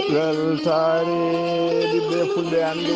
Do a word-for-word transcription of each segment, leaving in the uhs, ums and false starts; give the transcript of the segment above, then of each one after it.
Weltaare ɓiɓɓe fulɓe anndu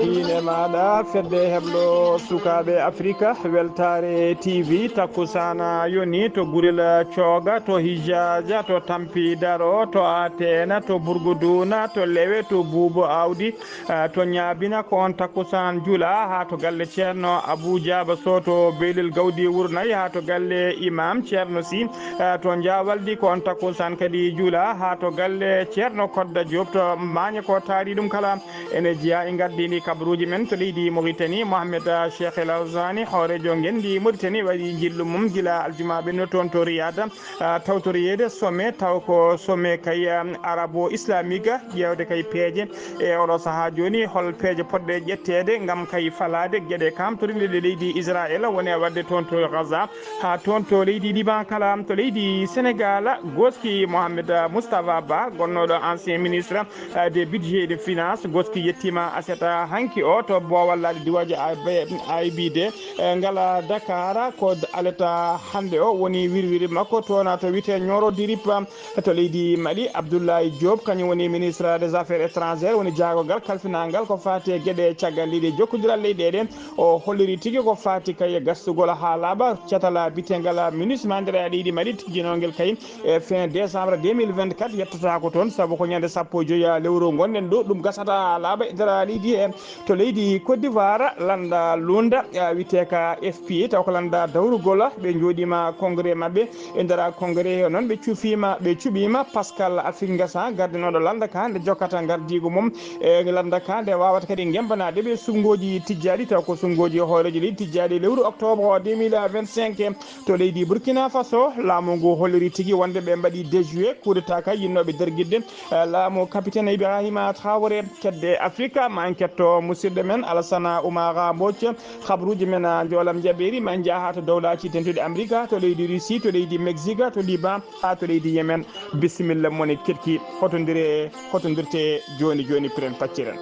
diine maaɗa, fedde heblo sukaaɓe Afrika, weltaare T V, takkusaan yoni to Gurel Cooga, to Hijaaja, to Tampi Daro, to Ateena, to Burguduuna, to Lewe, to Buubo Awdi, eh, to Ñaabina, ko on takkusaan juula, haa to galle Ceerno Abuu Jaaba Sow to Beylel Gawdi Wurnay, haa to galle Imaam Ceerno Si, eh, to Njaawaldi, ko on takkusaan kadi juula, haa to galle Ceerno Kodda Joob to Mbaaña, ko taari ɗum kala. Ene jeyaa e ngardiindi kabaruuji men to leydi Moritani, Mohamed, eh, Cheikh El Auzani, hooreejo ngenndi Moritani, waɗi njillu mum gila aljuma ɓennuɗo toon to Riyad. Ah, tawtoriyeede sommet, taw ko sommet kay, um, arabo-islamique, ƴeewde kay peeje e oɗo sahaa jooni, hol peeje potɗe ƴetteede ngam kay falaade geɗe kaamtoriɗe ɗe leydi Israel woni e waɗde toon to Gaza, haa toon to leydi Liban kala, to leydi Senegal, gooski Mohamed Moustapha Ba, gonnooɗo ancien ministre, ah, des budgets et des finances, gooski yettiima aset, ah, hanki o to boowal laaɗe diwaaji A B D, eh, ngala Dakar, ko aleta hannde o woni wirwiri makko toona to wiyetee Nioro du Rip, to leydi Mali. Abdoulaye Diop, kañum woni ministre des affaires étrangères, woni jaagogal kalfinaangal ko faati e geɗe caggal leydi e jokkondiral leyɗeele. O holliri tigi ko faati kay e gastugol haa laaɓa catal biyeteengal MINUSMA nder leydi Mali, tijjinoongel kay e fin décembre deux mille vingt-quatre, yettata ko toon, sabu ko ñande sappo e joy lewru ngonɗen ɗo, ɗum gasata haa laaɓa e nder leydi he. To leydi Côte d'Ivoire, lannda Lunda, eh, wiyetee ka F P A, taw ko lannda dawrugol, ɓe njooɗiima congrès maɓɓe. E nder congrès he noon, ɓe cufiima, ɓe cuɓiima Pascal Afingasa, gardinooɗo lannda ka nde jokkata ngardiigu mum, e lannda ka nde waawata kadi ngemmbanaade ɓe suɓngooji tijjaaɗi, taw ko suɓngooji hooreejo leydi tijjaaɗi lewru octobre o deux mille vingt-cinq. To leydi Burkina Faso, laamu ngu holliri tigi wonde ɓe mbaɗi déjoué, coup d'état ka yinnooɓe dargidde, eh, laamu capitaine Ibrahima Traoré. Kedde Afrika, ma en ketto musidɗo men Alassane Oumara Mbodj. Habruuji men, ah, njoolam jaɓeeri, ma en njaha to Dowlaaji Dentuɗi Amerika, to leydi Russie, to leydi Mexique, to Liban, haa to leydi Yemen. Bisimilla moni keɗki, hotondire, hotondirte jooni jooni, piren pacciren.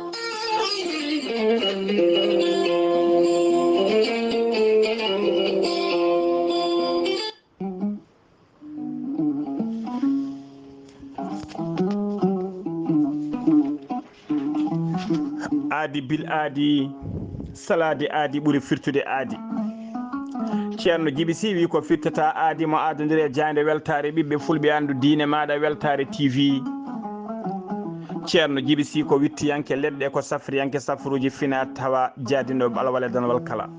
Aadi bil aadi, salaade aadi ɓuri firtude aadi. Ceerno Jibi Si wi ko firtata aadi mo aadondire e jaaynde weltaare ɓiɓɓe fulɓe anndu diine maaɗa weltaare T V. Ceerno Jibi Si ko wittiyanke leɗɗe, ko safriyanke safruuji fina tawa jaadinɗo alwale danwal kala.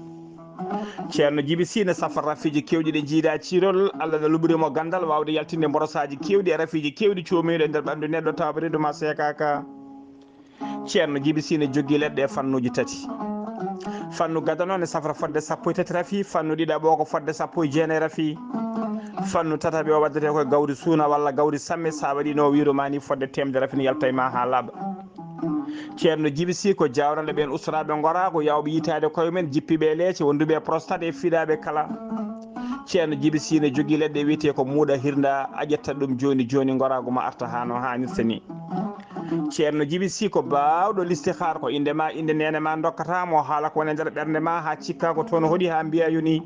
Ceerno Jibi Si ne safa rafiiji keewɗi ɗi njiidaa ciirol, Allah ne luɓiri mo ganndal waawde yaltinde mborosaaji keewɗi e rafiiji keewɗi coomiiɗo e nder ɓanndu neɗɗo tawa reedu ma seekaaka. Ceerno Jibi Si ne jogii leɗɗe e fannuuji tati. Fannu gadano ne safra fodde sappo e tati rafi, fannu ɗiɗaɓo ko fodde sappo e jeenayi rafi, fannu tataɓe o waddete ko e gawri suuna walla gawri samme, sa waɗi no o wiiro ma ni fodde teemedere rafi ne yalta e ma haa laaɓa. Ceerno Jibi Si ko jawranɗo ɓeen ustoraaɓe ngoraagu, yawɓe yitaade koye men, jippiiɓe e leece, wonduɓe e prostate e fiɗaaɓe kala. Ceerno Jibi Si ne jogii leɗɗe wiyetee ko muuɗa hirnda, a ƴetta ɗum jooni jooni, ngoraagu ma arta haa no haanirta ni. Ceerno Jibi Si ko baawɗo listihaar, ko innde ma, innde neene ma ndokkata mo, haala ko woni e nder ɓernde ma haa cikka ko toon hoɗi haa mbiya yoni.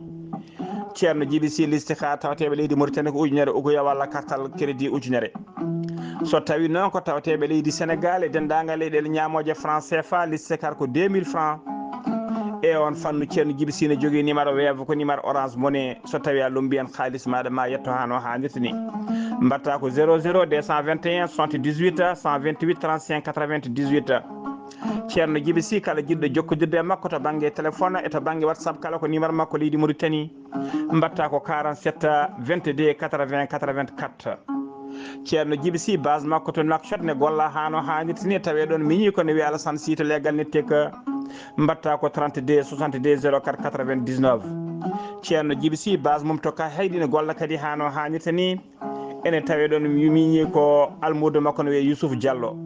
Ceerno Jibi Si listihaar tawateeɓe leydi Mauritanie ko ujunere uguya walla kartal crédit ujunere. So tawi noon ko tawateeɓe leydi Sénégal e denndaangal leyɗeele ñaamooje franc C F A, listihaar ko deux mille francs. E on fannu Ceerno Jibi Si ne jogii numéro Wave, ko numéro Orange Money. So tawi a lumbi en haalis maaɗa ma yetto haa no haanirta ni. Mbatta ko zéro zéro deux cent vingt et un soixante-dix-huit cent vingt-huit trente-cinq quatre-vingt-dix-huit. Ceerno Jibi Si kala jiɗɗo jokkodirde e makko to bannge téléphone e to bannge WhatsApp kala ko numéro makko leydi Mauritanie. Mbatta ko quarante-sept vingt-deux quatre-vingts quatre-vingt-quatre. Ceerno Jibi Si base makko to Nouakchott ne golla haa no haanirta ni, tawe ɗon miñi ko ne wiya Alassane Sy to legal Nettek. Mbatta ko trente-deux soixante-deux zéro quatre quatre-vingt-dix-neuf. Ceerno Jibi Si base mum to Kayhayɗi ne golla kadi haa no haanirta ni. Ene tawe ɗon miñi ko almuudo makko ne wiya Youssouf Diallo.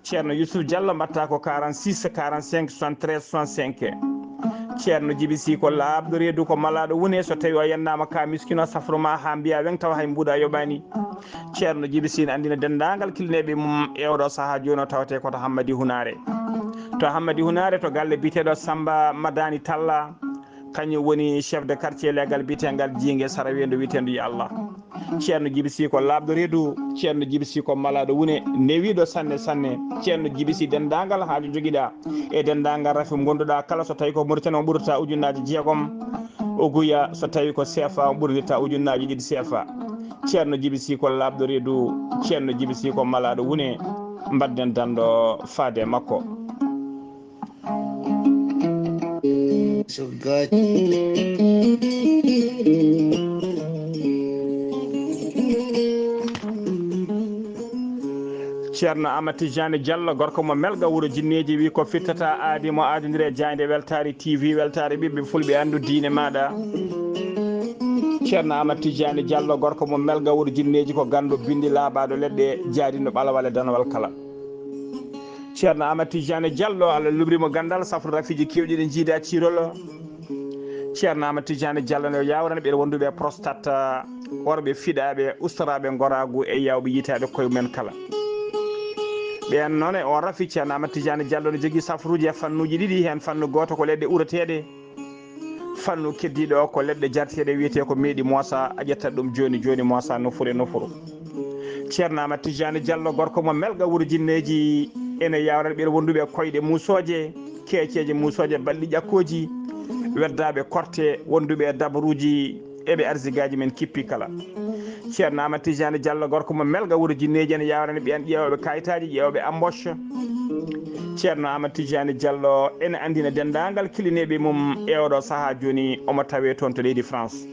Ceerno Youssouf Diallo mbatta ko quarante-six quarante-cinq soixante-treize soixante-cinq. Ceerno Jibi Si ko laaɓɗo reedu, ko malaaɗo wune, so tawi o yennaama ka miskino safro ma haa mbiya weŋ tawa hay mbuuɗa yoɓaani. Ceerno Jibi Si ne anndina denndaangal kilneeɓe mum e oɗo sahaa jooni o tawate ko to Hammadi Hunaare. To Hammadi Hunaare to galle biyeteeɗo Samba Madani Talla, kañum woni chef de quartier legal biyeteengal Jiinge Saraweendu wiyeteendu Ya Allah. Ceerno Jibi Sy ko laaɓɗo reedu, Ceerno Jibi Sy ko malaaɗo wune, newiiɗo sanne sanne. Ceerno Jibi Sy, denndaangal haaju jogiɗaa e denndaangal rafi mo ngonduɗaa kala, so tawii ko Mauritanie, o ɓurata ujunnaaji jeegom, o guya, so tawii ko C F A, o ɓurata ujunnaaji ɗiɗi C F A. Ceerno Jibi Sy ko laaɓɗo reedu, Ceerno Jibi Sy ko malaaɗo wune, mbaɗden danndo faade e makko. Ceerno Amadou Tidiane Diallo, gorko mo Melga, wuro jinneeji, wi ko fittata aadi mo aadindire jaaynde. Weltaare T V, weltaare ɓiɓɓe fulɓe, anndu diine maaɗa. Ceerno Amadou Tidiane Diallo, gorko mo Melga, wuro jinneeji, ko ganndo binndi laaɓaaɗo leɗɗe, jaadinɗo ɓalawal e danawal kala. Ceerno Amadou Tidiane Diallo, Allah lubrimo ganndal, safru rafiiji keewɗi ɗi jiida ciirol. Ceerno Amadou Tidiane Diallo no yawrani ɓe wonduɓe e prostate, worɓe fiɗaaɓe, ustoraaɓe ngoraagu e yawɓe yitaade koye mumen kala. Ɓeen noon e on rafi, Ceerno Amadou Tidiane Diallo no jogii safruuji e fannuuji ɗiɗi, heen fannu gooto ko leɗɗe ureteeɗe, fannu keddiiɗo o ko leɗɗe jarteeɗe wiyetee ko meeɗi moosa, a ƴettat ɗum jooni jooni moosa nofuru e nofuru. Ceerno Amadou Tidiane Diallo, gorko mo Melga, wuro jinneeji, ene yawrani ɓe wonduɓe e koyɗe muusooje, keeceeje muusooje, balɗi ƴakkooji, weddaaɓe korte, wonduɓe e dabaruuji, e ɓe arsigaaji men kippi kala. Ceerno Amadou Tidiane Diallo, gorko mo Melga, wuro jinneeji, ene yawrani ɓeen ƴeewooɓe kayitaaji, ƴeewooɓe embauche. Ceerno Amadou Tidiane Diallo ene anndina denndaangal kilineeɓe mum e oɗo sahaa jooni, omo tawee toon to leydi France.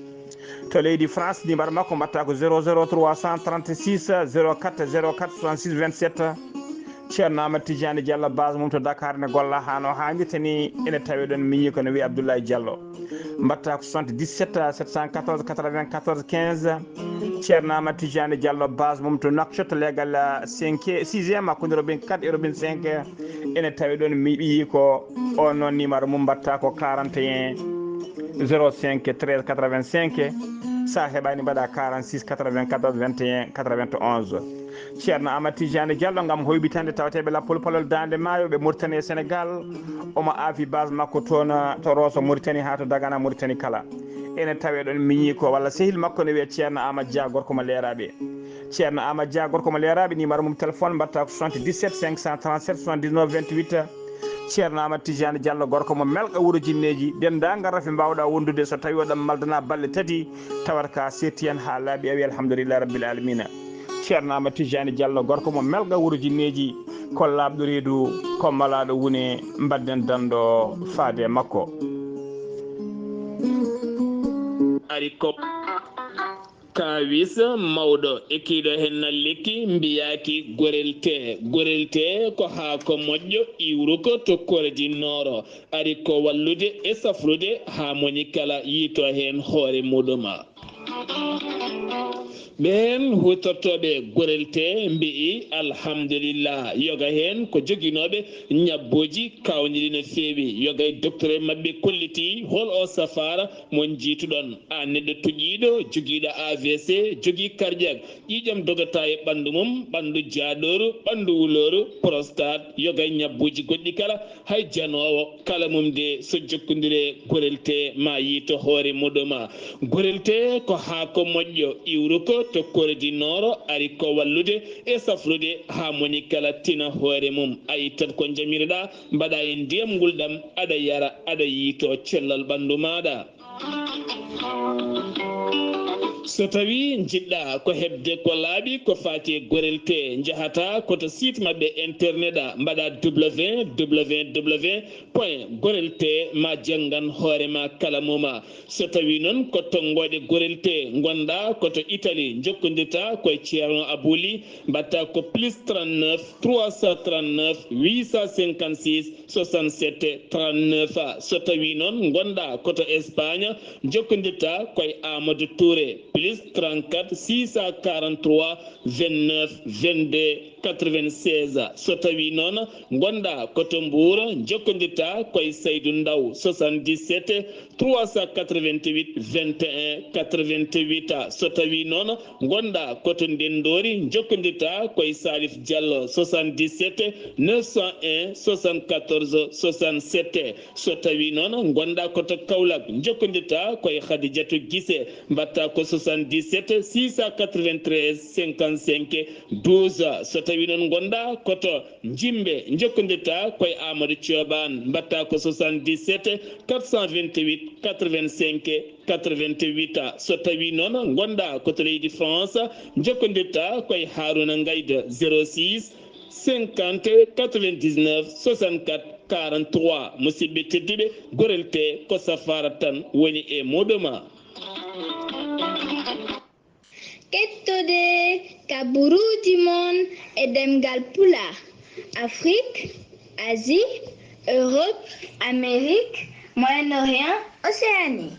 To leydi France, numéro makko mbaɗata ko zéro zéro trois cent trente-six zéro quatre zéro quatre soixante-six vingt-sept. Ceerno Amadou Tidiane Diallo, base mum to Dakar, ne golla haa no haanirta ni, ene tawee ɗoon miñi ko no wiya Abdoulaye Diallo. Mbaɗata ko soixante-dix-sept sept cent quatorze quatre-vingt-quatorze quinze. Ceerno Amadou Tidiane Diallo, base mum to Nouakchott, leegal cinq, sixième, hakkunde robinet quatre e robinet cinq. Ene tawi ɗoon mi ɓiyi ko on noon, numéro mum mbaɗata ko quarante et un zéro cinq treize quatre-vingt-cinq. Sa heɓaani, mbaɗa quarante-six quatre-vingt-quatorze vingt et un quatre-vingt-onze. Ceerno Amadou Tidiane Diallo, ngam hoybitande tawateeɓe lappol palol Daande Maayo, ɓe Mauritanie e Sénégal, omo aafi base makko toon to Rosso Mauritanie haa to Dagana Mauritanie kala. Ene tawe ɗoon miñi ko walla sehil makko ne wiyee Ceerno Amadou Dia, gorko mo Leeraaɓe. Ceerno Amadou Dia, gorko mo Leeraaɓe, numéro mum téléphone mbaɗata ko soixante-dix-sept cinq cent trente-sept soixante-dix-neuf vingt-huit. Ceerno Amadou Tidiane Diallo, gorko mo Melga, wuro jinneeji, denndaangal rafi mbaawɗa wondude, so tawii oɗon maldana balɗe tati, tawata ka seetti heen haa laaɓi, a wi alhamdulillahi rabbil alamina. Ceerno Amadou Tidiane Diallo, gorko mo Melga, wuro jinneeji, ko laaɓɗo reedu, ko malaaɗo wune, mbaɗden danndo faade e makko. Ari ko kaawis mawɗo e kiiɗo heen na lekki mbiyaaki gorelte. Gorelte ko haako moƴƴo iwruko to kordi nooro. Ari ko wallude e safrude haa moni kala yiito heen hoore muɗum. Ɓeen huutortooɓe gorelte mbi'i alhamdulillah, yoga heen ko joginooɓe ñabbuuji kaawniiɗi no feewi. Yoga e docteur maɓɓe kolliti hol o safaara mo njiituɗon. Aan neɗɗo tuƴiiɗo, jogiiɗo A V C, jogii cardiaque, ƴiiƴam dogata e ɓanndu mum, ɓanndu jaaɗooru, ɓanndu wulooru, prostate, yoga e ñabbuuji goɗɗi kala, hay janoowo kala mum de so jokkondire gorelte ma yiito hoore muɗum. Gorelte ko haako moƴƴo iwruko to kordi nooro, ari ko wallude e safrude haa moni kala tina hoore mum. A ittat ko njamiroɗa, mbaɗa e ndiyam ngulɗam, aɗa yara, aɗa yiito cellal ɓanndu maaɗa. So tawii njiɗɗa ko heɓde ko laaɓi ko faati e gorelte, njahata ko to site maɓɓe internet, mbaɗa W W W point gorelte ma janngan hoore ma kala moma. So tawii noon ko tonngooɗe gorelte ngonɗa ko to Italie, njokkondirta ko e Ceerno Abouli, mbaɗta ko plus trente-neuf trois cent trente-neuf huit cent cinquante-six soixante-sept trente-neuf. So tawii noon ngonɗa ko to Espagne, njokkondirta ko e Amadou Touré, plus trente-quatre six cent quarante-trois vingt-neuf vingt-deux quatre-vingt-seize. So tawii noon ngonɗa ko to Mbour, njokkondirta ko e Saydou Ndaw, soixante-dix-sept trois cent quatre-vingt-huit, vingt et un, quatre-vingt-huit. So tawi noon ngonɗa koto ndenndori, jokkondirta koye Salif Diallo, soixante-dix-sept, neuf cent un, soixante-quatorze, soixante-sept. So tawi noon ngonɗa koto Kaolack, jokkondirta koye Khadidiatou Guissé, mbatta ko soixante-dix-sept, six cent quatre-vingt-treize, cinquante-cinq, douze. So tawi noon ngonɗa koto Jimbe, jokkondirta koye Amadou Thioban, mbatta ko soixante-dix-sept, quatre cent vingt-huit, quatre-vingt-cinq, quatre-vingt-huit. So tawi noon ngonɗa koto leydi France, jokkondirta koye Harouna Ngaïda, zéro six, cinquante, quatre-vingt-dix-neuf, soixante-quatre, quarante-trois. Musidɓe tedduɓe, gorel te ko safara tan woni e muɗum. Kettode kaburuuji mon e ɗemngal Pulaar, Afrik, Asie, Europe, Amérique, Moyen-Orient, Océanie.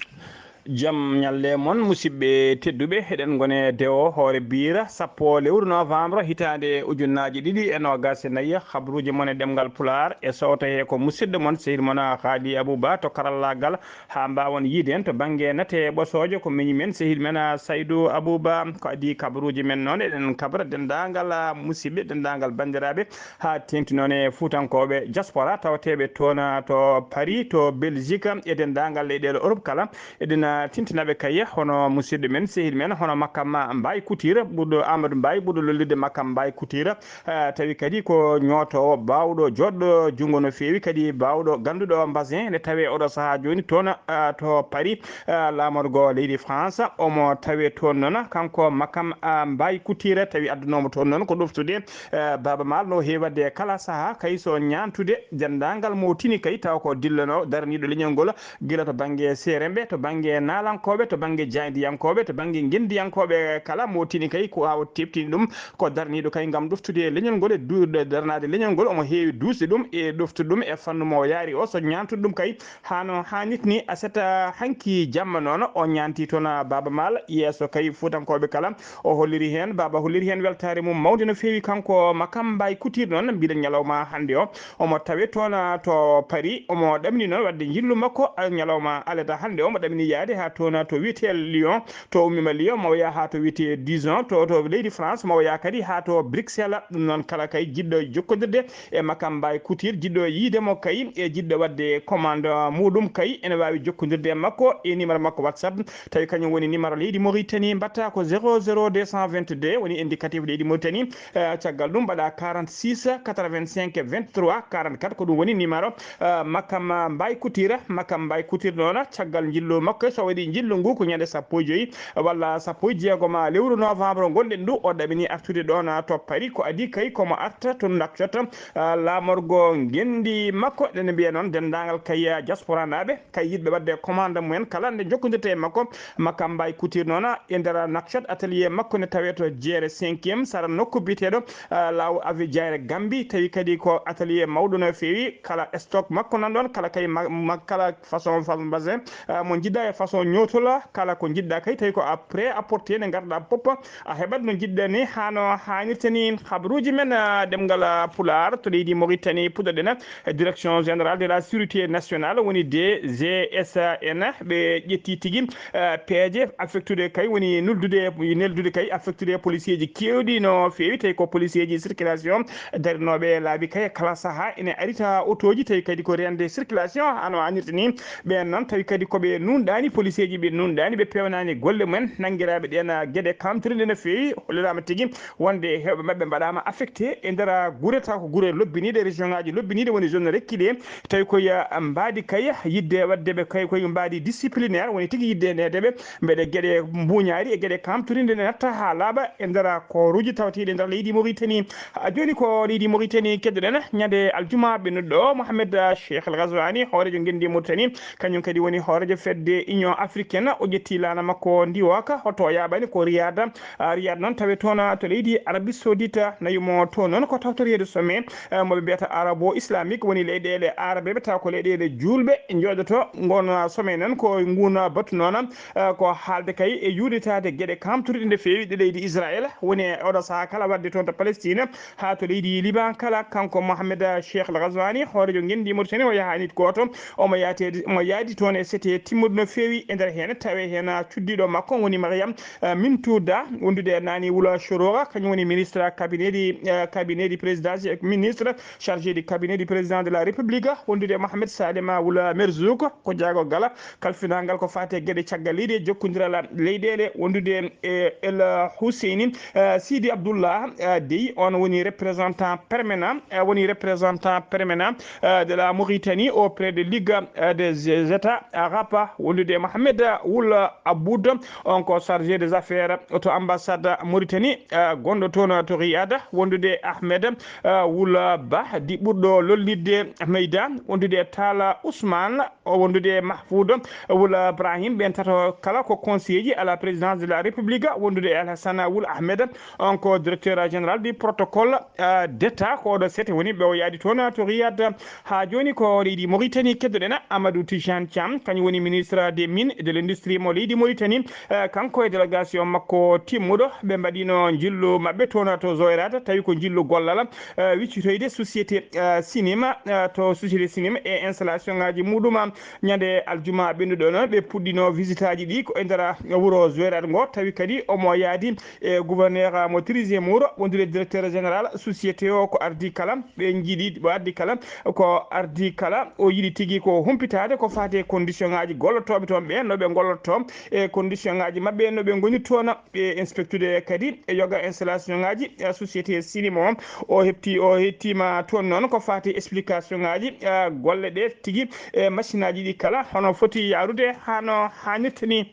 Jam ñalle mon, musidɓe tedduɓe, eɗen ngone dewo hoore biira sappo lewru novembre hitaande ujunnaaji ɗiɗi e noogas e nayi. Habruuji mon e ɗemngal Pulaar e sowta he ko musidɗo mon, sehil mon Haali Abouba to karallaagal, haa mbaawon yiide en to bannge nate ɓosoojo ko miñi men, sehil men Saydou Abouba. Ko adii kabaruuji men noon, eɗen kabra denndaangal musidɓe, denndaangal banndiraaɓe, haa teeŋti noon e Fuutankooɓe diaspora tawateeɓe toon to Paris, to Belgique, e denndaangal leyɗeele Europe kala. Eɗen, ah, tintina ɓe kay, hono musidɗo men, sehil men, hono Makam Mbaye Kutira, ɓurɗo Amadou Mbaye, ɓurɗo lollirde Makam Mbaye Kutira. Ah, tawi kadi ko ñootoowo, baawɗo, joɗɗo junngo no feewi, kadi baawɗo, gannduɗo mbasin, ene tawee oɗo sahaa jooni toon, ah, to Paris, ah, laamorgo leydi France. Omo tawee toon noon, kanko Makam, ah, Mbaye Kutira, tawi addunoomo toon noon ko ɗoftude, ah, Baaba Maal no heewi waɗde kala sahaa, kay so ñaantude denndaangal mo tini kay, taw ko dillano daraniiɗo leñol ngol, gila to bannge seeremɓe, to bannge naalankooɓe, to bannge jaayndiyankooɓe, to bannge ngenndiyankooɓe kala, mo tini kay ko awa teɓtini ɗum, ko daraniiɗo kay ngam ɗoftude leñol ngol e du-, daranaade leñol ngol. Omo heewi duusde ɗum e ɗoftude ɗum e fannu mo yaari o. So ñaantude ɗum kay, hano haanirta ni, aset hanki jamma noon, o ñaanti toon Baaba Maal yeeso kay Fuutankooɓe kala. O holliri heen, Baaba holliri heen weltaare mum mawnde no feewi, kanko Makam Mbaye Kutira noon, mbiɗen ñalawma hannde o. Omo tawe toon to Paris, omo ɗamini noon waɗde njillu makko, ah, ñalawma alada hannde, omo ɗamini yaade haa toon to wiyetee Lyon, to ummima Lyon, mawoya haa to wiyetee Dijon, to, to leydi France, mawoya kadi haa to Bruxelles. Ɗum noon kala kay jiɗɗo jokkondirde e Makam Mbaye Kutira, jiɗɗo yiide mo kay, e jiɗɗo waɗde commande muɗum kay, ene waawi jokkondirde e makko e numéro makko WhatsApp, tawi kañum woni numéro leydi Mauritanie, mbatta ko zéro zéro deux cent vingt-deux, woni indicatif leydi Mauritanie. Eh, caggal ɗum mbaɗa quarante-six quatre-vingt-cinq vingt-trois quarante-quatre, ko ɗum woni numéro, eh, Makam Mbaye Kutira. Makam Mbaye Kutira noon, caggal njillu makko, so waɗi njillu ngu ko ñande sappo e joyi walla sappo e jeegom lewru novembre ngonɗen ndu, o ɗaɓini artude ɗoon to Paris. Ko adii kay komo arta to Nouakchott, eh, laamorgo ngenndi makko. Eɗen mbiya noon denndaangal kay diaspora naaɓe, kay yiɗɓe waɗde commande mumen kala, nde jokkondirta e makko. Makam Mbaye Kutira noon e nder Nouakchott, atelier makko ne tawee to jeere cinquième, sara nokku biyeteeɗo, ah, law Avi Diayre Gambi, tawi kadi ko atelier mawɗo no feewi, kala stock makko nan ɗoon, kala kay ma-, ma-, kala façon, façon mbasin, ah, mo njiɗɗa e façon ñootola, kala ko njiɗɗa kay, tawi ko à prêt à porter, nde ngarɗa pop, a heɓat no njiɗɗa ni, hano haanirta ni. Habaruuji men, ah, ɗemngal, ah, Pulaar to leydi Mauritanie, puɗɗoɗen, eh, Direction Générale de la Sécurité Nationale, woni D G S N, ɓe ƴetti tigi, eh, peeje affectude kay, woni nuldude, neldude kay affectude e police ji keewɗi no feewi, tawi ko police ji circulation darinooɓe laabi kay kala sahaa ene arita otooji, tawi kadi ko reende circulation hano haanirta ni. Ɓeen noon tawi kadi ko ɓe nuunɗaani, police ji ɓe nuunɗaani, ɓe peewnaani golle mumen, nanngiraaɓe ɗeen, ah, geɗe kamtiriɗe no feewi, holliraama tigi wonde heewɓe maɓɓe mbaɗaama affecté e nder gure, taw ko gure lobbiniiɗe, région ŋaaji lobbiniiɗi, woni zone reculée, tawi koye, ah, mbaadi kay yiɗde waɗde ɓe kay koye mbaadi disciplinaire, woni tigi yiɗde neede ɓe mbeɗe geɗe mbuuñaari e geɗe kamturiinde ne natta haa laaɓa e nder kooruuji tawateeɗi e nder leydi Mauritanie. Haa jooni ko leydi Mauritanie keddoɗen, ñande aljuma ɓennuɗo Mohamed Cheikh El Ghazouani, hooreejo ngenndi Mauritanie, kañum kadi woni hooreejo fedde Union africaine, o ƴetti laana makko ndiwooka, hoto o yaaɓani ko Riyad. Ah, Riyad noon tawe toon, ah, to leydi Arabie Saoudite, nawi mo toon noon ko tawtoreede sommet, eh, mo ɓe mbiyata Arabo Islamique, woni leyɗeele Arabeeɓe, tawa ko leyɗeele juulɓe njooɗoto. Ngoon, ah, sommet noon ko nguun, ah, batu noon, ah, ko haalde kay e yuurnitaade geɗe kaamtuɗe no feewi ɗe leydi Israel woni e oɗo sahaa kala waɗde toon to Palestine, haa to leydi Liban kala. Kanko Mohamed Cheikh Al Ghazouani, hooreejo ngenndi Mauritanie, o yahaani gooto. Omo yaatedi, omo yaadi toon e sete timmuɗo no feewi. E nder heen, tawi heen cuddiiɗo makko woni Mariam, eh, Mintou Da, wondude e Nani Wula Chorora, kañum woni ministre cabinet di, eh, cabinet di présidence, eh, ministre chargé du cabinet du président de la République, wondude e Mohamed Salema Wula Merzouk, ko jaago gala kalfinaangal ko faati e geɗe caggal leydi e jokkondiral leyɗeele, wondude e El Husseini, eh, Sidi Abdullah, eh, Dey, on woni représentant permanent, eh, woni représentant permanent, eh, de la Mauritanie auprès de Ligue, eh, des États Arabes, wondude e Mohamed Wul Aboud, on ko chargé des affaires to ambassade Mauritanie, eh, gonɗo toon to Riyad, wondude e Ahmed, eh, Wul Bah, di ɓurɗo lollidde Meyda, wondude e Tala Ousmane, o wondude e Mahfoud Wul Brahim. Ɓeen tato kala ko conseiller ji à la présidence de la République, wondude e Alhassane Wul Ahmed, on ko directeur général du protocole, euh, d'État. Ko oɗo sete woni ɓe o yaadi toon to Riyad. Haa jooni ko leydi Mauritanie keddoɗen Amadou Tijane Thiam, kañum woni ministre des mines et de l'industrie mo leydi Mauritanie. Euh, kanko e délégation makko timmuɗo, ɓe mbaɗino njillu maɓɓe toon to Zoyrat, tawi ko njillu gollal, euh, wiccitoyde société, euh, Sinima, euh, to société Sinima e installation ngaji muɗum. Ñande aljuma ɓennuɗo noon, ɓe puɗɗino visitaaji ɗi ko e nder wuro Zoyrat ngo, tawi kadi omo yaadi e gouverneur mo Treizième Mour, wondude directeur général société o, ko ardi kala, ɓe njiɗi, o ardi kala, ko ardi kala, o yiɗi tigi ko humpitaade ko faati e condition ngaji gollotooɓe toon ɓe, no ɓe ngollotoo e condition ngaji maɓɓe, no ɓe ngoni toon. Ɓe inspectude kadi e yoga installation ngaji, eh, société Sinima o. O heɓti, o hettima toon noon ko faati explication ngaji, eh, golle ɗe tigi e machine aji ɗi kala hono foti yaarude hano haanirta ni.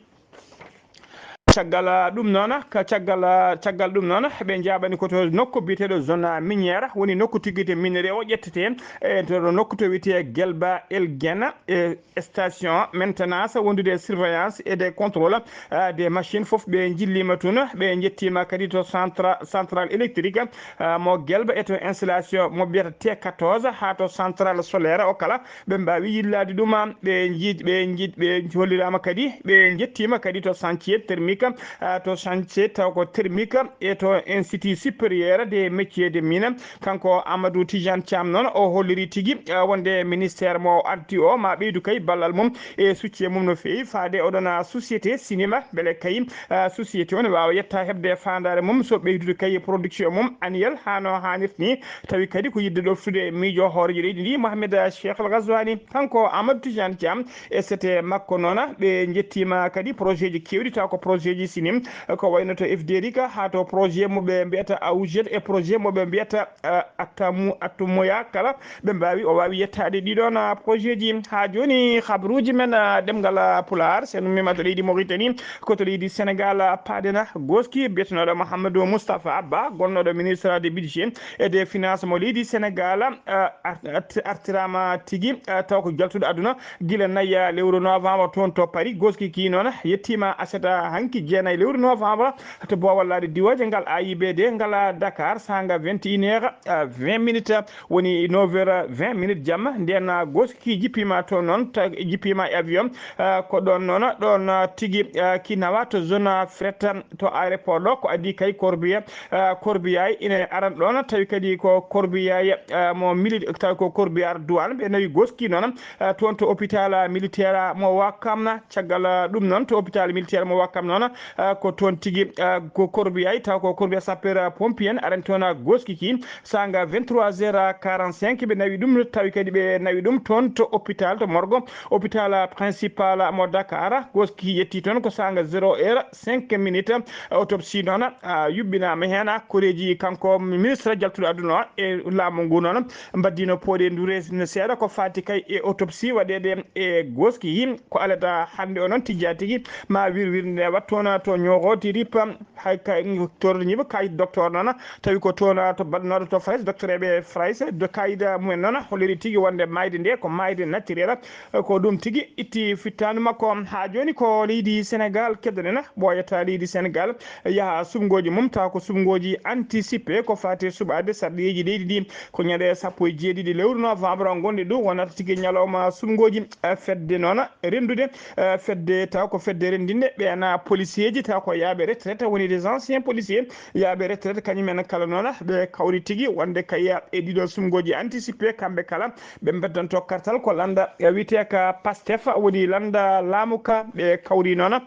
Caggal, ah, ɗum noon, ka caggal, ah, caggal ɗum noon, ɓe njaɓani ko to nokku biyeteeɗo zone minière, woni nokku tigi to minerai o ƴettete, e to nokku to wiyetee Gelba El Gena, e station maintenance wondude e surveillance et des contrôles, ah, des machines fof ɓe njillima tun. Ɓe njettima kadi to centra-, centrale électrique, ah, mo Gelba e to installation mo mbiyata T quatorze haa to centrale solaire o kala. Ɓe mbaawi yillaade ɗum, ah, ɓe njiid-, ɓe njiid-, ɓe hollirama kadi, ɓe njettima kadi to chantier thermique, ah, to chantier taw ko thermique e to Institut supérieur des métiers de mine. Kanko Amadou Tidiane Thiam noon, o holliri tigi, eh, wonde ministère mo ardi o ma ɓeydu kay ballal mum e soutien mum no feewi faade oɗon, ah, société Sinima, mbele kay, ah, société o ne waawa yetta heɓde faandaare mum so ɓeydude kay production mum annuel haa no haanirta ni. Tawi kadi ko yiɗde ɗoftude miijo hooreejo leydi ndi, Mohamed Cheikh Al Ghazouani. Kanko Amadou Tidiane Thiam, e sete makko noon, ɓe njettima kadi projet ji keewɗi, taw ko projet ji Sinim, ko wayno to F D R I ka haa to projet mo ɓe mbiyata Awjet e projet mo ɓe mbiyata, eh, Attamu-, Attumoya kala, ɓe mbaawi, o waawi yettaade ɗiɗon, ah, projet ji. Haa jooni, habruuji men, ah, ɗemngal, ah, Pulaar, so en ummiima to leydi Mauritanie, ko to leydi Sénégal, ah, paaɗen, ah, gooski biyetenooɗo Mouhamadou Moustapha Ba, gonnooɗo ministre de budget et des finances mo leydi Sénégal, ah, art-, art-, artiraama tigi, ah, taw ko jaltuɗo aduna gila nayi, ah, lewru novembre toon to Paris. Gooski ki noon yettiima aset, ah, hanki jeenayi lewru novembre to Boowal Laaɗe Diwooje ngal A I B D ngal, ah, Dakar, saanga vingt et une heures, ah, vingt minutes, woni neuf heures vingt minutes jamma. Nden, ah, gooski ki jippiima toon noon, ta-, jippiima e avion, ah, ko ɗoon noon, ɗoon, ah, tigi, ah, ki nawa to zone, ah, fret, ah, to aéroport ɗo, ko adii kay corbillard, ah, corbillard ina aran ɗoon, tawi kadi ko corbillard, ah, mo mili-, tawi ko corbillard douane, ɓe nawi gooski noon, ah, toon to hôpital, ah, militaire, ah, mo Wakam. Caggal, ah, ɗum noon, to hôpital militaire mo Wakam noon, ah, ko toon tigi, ah, ko corbillard, taw ko corbillard sapeur, ah, pompier en arani toon, ah, gooski ki, saanga vingt-trois heures quarante-cinq, ɓe nawi ɗum, tawi kadi ɓe nawi ɗum toon to hôpital, to morgue hôpital principal mo Dakar. Gooski yetti toon ko saanga zéro heure cinq minutes. Autopsie noon, ah, yuɓɓinaama heen. Koreeji kanko ministre jaltuɗo aduna o e laamu ngu noon mbaddino pooɗe ndu resine seeɗa ko faati kay e autopsie waɗeede e gooski. Ko alata hannde o noon tijjaa tigi ma wirwirnde waɗ toon to Ñooro Tirip, hay kay torniiɓe kayit docteur noon, tawi ko toon to baɗnooɗo to Frayse, docteur eɓe Frayse, do kayit mumen noon holliri tigi wonde maayde nde ko maayde naturel, ko ɗum tigi itti fittaandu makko. Haa jooni ko leydi Senegaal keddoɗen, ɓooyata leydi Senegaal yaha suɓngooji mum, tawa ko suɓngooji anticipé ko faati suɓaade sarɗiyeeji leydi ndi. Ko ñande sappo e jeeɗiɗi lewru novembre ngonɗen ɗum, wonata tigi ñalawma suɓngooji, eh, fedde noon renndude, eh, fedde taw ko fedde renndinde ɓeena policier ji, taw ko yaaɓe retraite, woni des anciens policiers, yaaɓe retraite, kañum en kala noon ɓe kawri tigi wonde kay e ɗiɗo suɓngooji anticipé, kamɓe kala ɓe mbeddanto kartal ko lannda, eh, wiyetee ka Pastef, woni lannda laamu ka, ɓe kawri noon.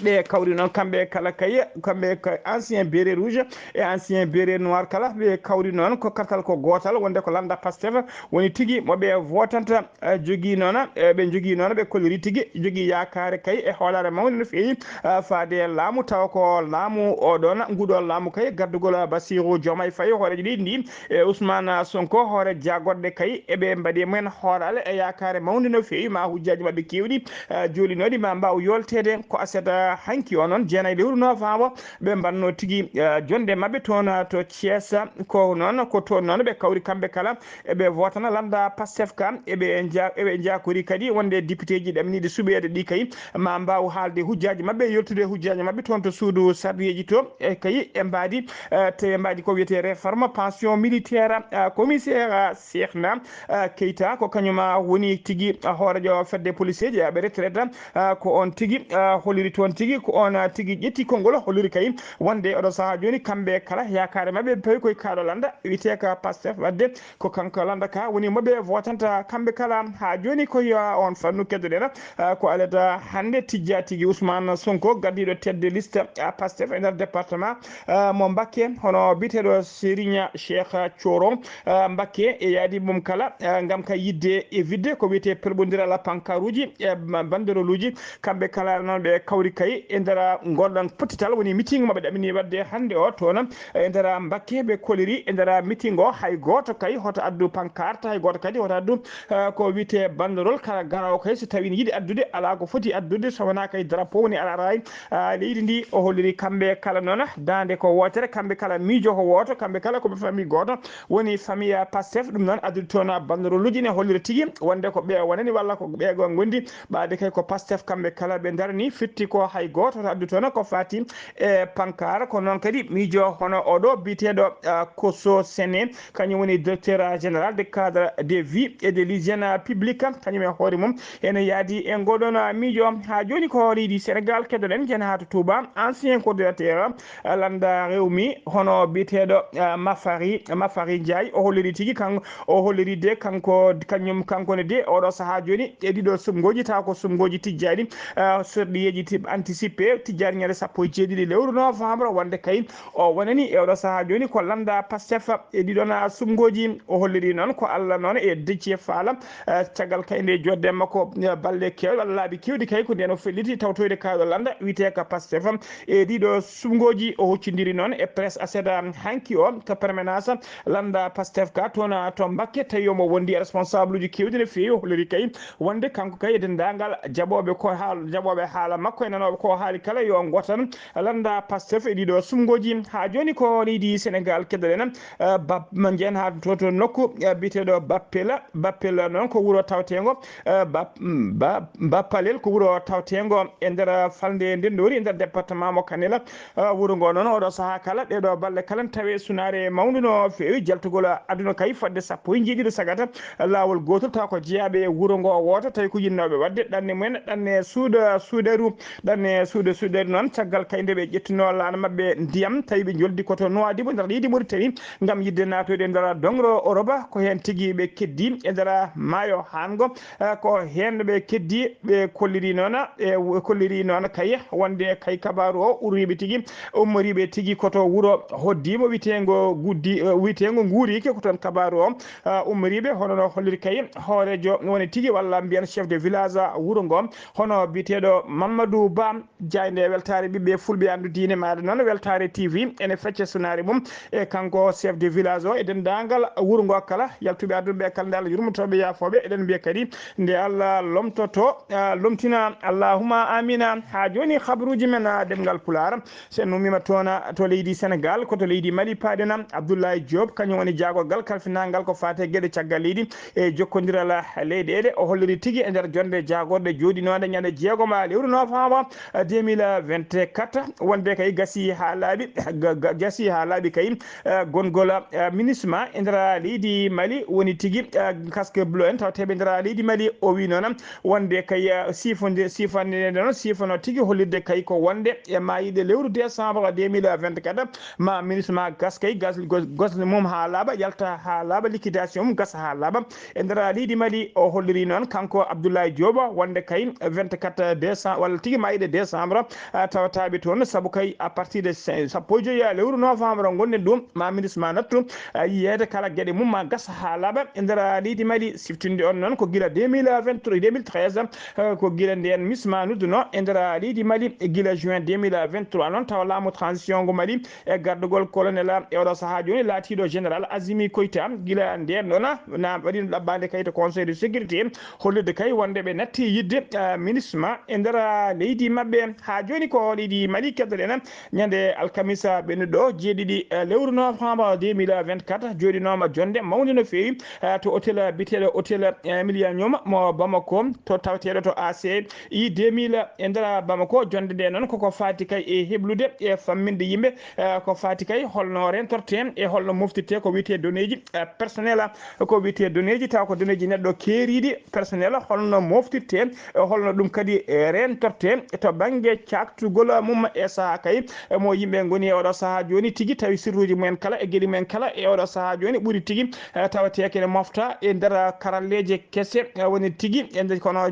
Ɓe kawri noon kamɓe kala kay, kamɓe ko ancien béret rouge et ancien béret noir kala, ɓe kawri noon ko kartal ko gootal, wonde ko lannda Pastef woni tigi mo ɓe votanta, eh, jogii noon, eh, ɓe jogii noon, ɓe kolliri tigi, jogii yaakaare kay e hoolaare mawnde no feewi, eh, faade e laamu, tawa ko laamu o ɗoon, nguɗo laamu kay, gardugol Bassirou Diomaye Faye, hooreejo leydi ndi, e Ousmane Sonko, hoore jaagoɗɗe kay, eɓe mbaɗi e mumen hooraale e yaakaare mawnde no feewi, ma hujjaaji maɓɓe keewɗi, eh, joolinooɗi ma mbaaw yoolteede. Ko aset, eh, hanki o noon, jeenayi lewru novembre, ɓe mbanno tigi, eh, jonde maɓɓe toon, eh, to Thiès. Ko noon, ko toon noon ɓe kawri kamɓe kala, eɓe votana lannda Pastef ka, eɓe nja-, eɓe njakori kadi wonde député ji ɗamniiɗi suɓeede ɗi kay, ma mbaaw haalde hujjaaji maɓɓe, yoltude hujjaaji maɓɓe toon to suudu sarɗiyeeji to, e kay e mbaadi, eh, te mbaadi ko wiyetee réforme pension militaire, eh, commissaire, eh, Cheikhna, eh, Keita, ko kañum, ah, woni tigi, ah, hooreejo fedde policeeji, ah, ɓe retraite, ah, ko on tigi, ah, holliri toon tigi, ko on, ah, tigi ƴetti konngol, holliri kay wonde oɗo sahaa jooni kamɓe kala yaakaare maɓɓe tawi koye kaaɗo lannda wiyetee ka Pastef, wadde ko kanko lannda ka woni mo ɓe votanta kamɓe kala. Haa jooni ko yo on fannu keddoɗen, ah, ko alata hannde tijja tigi Ousmane Sonko, gardiiɗo tête de liste, ah, Pastef e nder département, ah, mo Mbacké, hono biyeteeɗo Serigne Cheikh Thioro, ah, Mbacké e yaadi mum kala, ah, ngam ka yidde e vidde ko wiyetee pelɓondiral pankaruuji e ma-, banderoluuji. Kamɓe kala noon ɓe kawri kay e nder ngol ɗon pottital woni meeting maɓɓe ɗamini waɗde hannde o toon e nder Mbakke. Ɓe koliri e nder meeting o hay gooto kay hoto addu pancarte, hay gooto kadi hoto addu, eh, ko wiyetee banderol. Kala garoowo kay so tawii ne yiɗi addude, alaa ko foti addude so wonaa kay drapeau woni alaraay, ah, leydi ndi. O holliri kamɓe kala noon daande ko wootere, kamɓe kala miijo ko wooto, kamɓe kala ko ɓe famille gooto. Woni famille Pastef, ɗum noon addude toon banderoluuji ne hollira tigi wonde ko ɓe wonani walla ko ɓe goo ngondi. Ɓaade kay ko Pastef kamɓe kala ɓe darani, fitti ko hay gooto to addu toon ko faati e pancarte. Ko noon kadi miijo hono oɗo biyeteeɗo, ah, Koso Sene, kañum woni directeur général de cadre de vie et de l'hygiène publique, kañum e hoore mum ene yaadi e ngoɗon miijo. Haa jooni ko leydi Senegaal keddoɗen, jen haa to Touba, ancien coordinateur lannda rewmi hono biyeteeɗo, ah, Mafari, Mafari Ndiaye, o holliri tigi kan-, o holliri de kanko, kañum, kanko ne de oɗo sahaa jooni e ɗiɗo suɓngooji, tawa ko suɓngooji tijjaaɗi, ah, sorɗiyeeji tib-, anticipé tijjaaɗi ñande sappo e jeeɗiɗi lewru novembre, wonde kay o wonani e oɗo sahaa jooni ko lannda Pastef e ɗiɗon, ah, suɓngooji. O holliri noon ko Allah noon e Déthié Fall, ah, caggal kay nde joɗde makko, ah, balɗe keewɗe walla laabi keewɗi kay ko nden o felliti tawtoyde kaaɗo lannda wiyetee ka Pastef. E ɗiɗo suɓngooji, o huccindiri noon e presse aset hanki o ka permanence lannda Pastef ka toon to Mbakke, tawi omo wondi e responsable uji keewɗi no feewi. O holliri kay wonde kanko kay e denndaangal jaɓooɓe ko haal-, jaɓooɓe haala makko e nanooɓe ko haali kala yo ngootan lannda Pastef e ɗiɗo suɓngooji. Haa jooni ko leydi Senegaal keddoɗen, eh, bab-, ma njeyen haa to, to nokku, eh, biyeteeɗo Bappela. Bappela noon ko wuro tawteengo, eh, Bap-, mm, Ba-, Bappalel ko wuro tawteengo e nder falnde Ndenndori, e nder département mo Kanel. Ah, wuro ngo noon, oɗo sahaa kala, ɗeɗo balɗe kala, ne tawee sunaare mawnde no feewi, jaltugol aduna kay fodde sappo e jeeɗiɗo sagata, laawol gootol, tawa ko jeyaaɓe wuro ngo wooto, tawi ko yinnooɓe waɗde ɗanne mumen, ɗanne suuda suudaru, ɗanne suuda suudaru noon, caggal kay nde ɓe ƴettunoo laana maɓɓe ndiyam, tawi ɓe njoldi ko to Nuwaadibu, nder leydi Muritani, ngam yiɗde naatoyde e nder doŋro Oroba, ko heen tigi ɓe keddi e nder maayo haango. Eh, ko heen ɓe keddi, ɓe kolliri noon, e w-, kolliri noon kay wonde kay kabaaru o urriiɓe tigi, ummoriiɓe tigi ko to wuro Hoddiibo wiyeteengo Guddi, eh, wiyeteengo Nguuriike, ko toon kabaaru o, ah, ummoriiɓe, hono no holliri kay hooreejo woni tigi walla mbiyen chef de village wuro ngo, hono biyeteeɗo Mamadou Ba, jaaynde e weltaare ɓiɓɓe fulɓe anndu diine maaɗa noon, weltaare T V ene fecca sunaare mum, e kanko chef de village o e denndaangal wuro ngo kala, yaltuɓe adduɓe kala, nde Allah yurmoto ɓe, yaafooɓe. Eɗen mbiya kadi nde Allah lomtoto, ah, lomtina, allahumma amina. Haa jooni, habruuji men, ah, ɗemngal Pulaar, so en ummiima toon, ah, to leydi Senegal, ko to leydi Mali paaɗen. Abdoulaye Diop, kañum woni jaagorgal kalfinaangal ko faati e geɗe caggal leydi e jokkondiral leyɗeele. O holliri tigi e nder jonnde jaagorɗe jooɗinoonde ñande jeegom lewru novembre, eh, deux mille vingt-quatre, wonde kay gasi haa laaɓi, ga-, ga-, gasi haa laaɓi kay, eh, gongol, eh, MINUSMA e nder leydi Mali, woni tigi, eh, casque bleu en tawateeɓe e nder leydi Mali. O wi noon wonde kay, eh, sifonde, sifande noon, sifono tigi hollirde kay ko wonde e maayiiɗe lewru décembre deux mille vingt-quatre, ma MINUSMA gas kay, gas, gos-, gosle mum haa laaɓa, yalta haa laaɓa, liquidation mum gasa haa laaɓa. E nder leydi Mali, o holliri noon kanko Abdoulaye Diop wonde kay vingt-quatre décembre, walla tigi maayiiɗe décembre, ah, tawataaɓe toon, sabu kay à partir de cin-, sappo e joy lewru novembre ngonɗen ɗum, ma MINUSMA nattu, ah, yiyeede kala geɗe mum ma gas haa laaɓa e nder leydi Mali. Siftinde on noon ko gila deux mille vingt-trois, deux mille treize, ah, ko gila ndeen MINUSMA nodduno e nder leydi Mali, gila juin deux mille vingt-trois noon, tawa laamu transition ngo Mali e gardagol colonel e oɗo sahaa jooni laatiiɗo général Azimi Koita. Gila ndeen ɗoon na waɗino ɗaɓɓaande kay to Conseil de sécurité, hollirde kay wonde ɓe natti yiɗde, ah, MINUSMA e nder leydi maɓɓe. Haa jooni ko leydi Mali keddoɗen, ñande alkamisa ɓennuɗo jeeɗiɗi, ah, lewru novembre deux mille vingt-quatre, jooɗinooma jonnde mawnde no feewi, ah, to hôtel biyeteeɗo hôtel, eh, Millennium mo Bamako, to taweteeɗo to A C I deux mille e nder Bamako. Jonnde nde noon koko faati kay e heblude e famminde yimɓe, eh, ko faati kay holno rentorte e holno moftirte ko wiyetee donneeji, eh, personnel, ko wiyetee donneeji, taw ko donneeji neɗɗo keeriiɗi personnel, holno moftirte, eh, holno ɗum kadi, eh, rentorte to bannge caaktugol mum e sahaa kay, eh, mo yimɓe ngoni e oɗo sahaa jooni tigi, tawi sirruuji mumen kala e geɗe mumen kala e oɗo sahaa jooni ɓuri tigi, eh, tawateeke ne mofta e nder karalleeje kese, eh, woni tigi e nder kono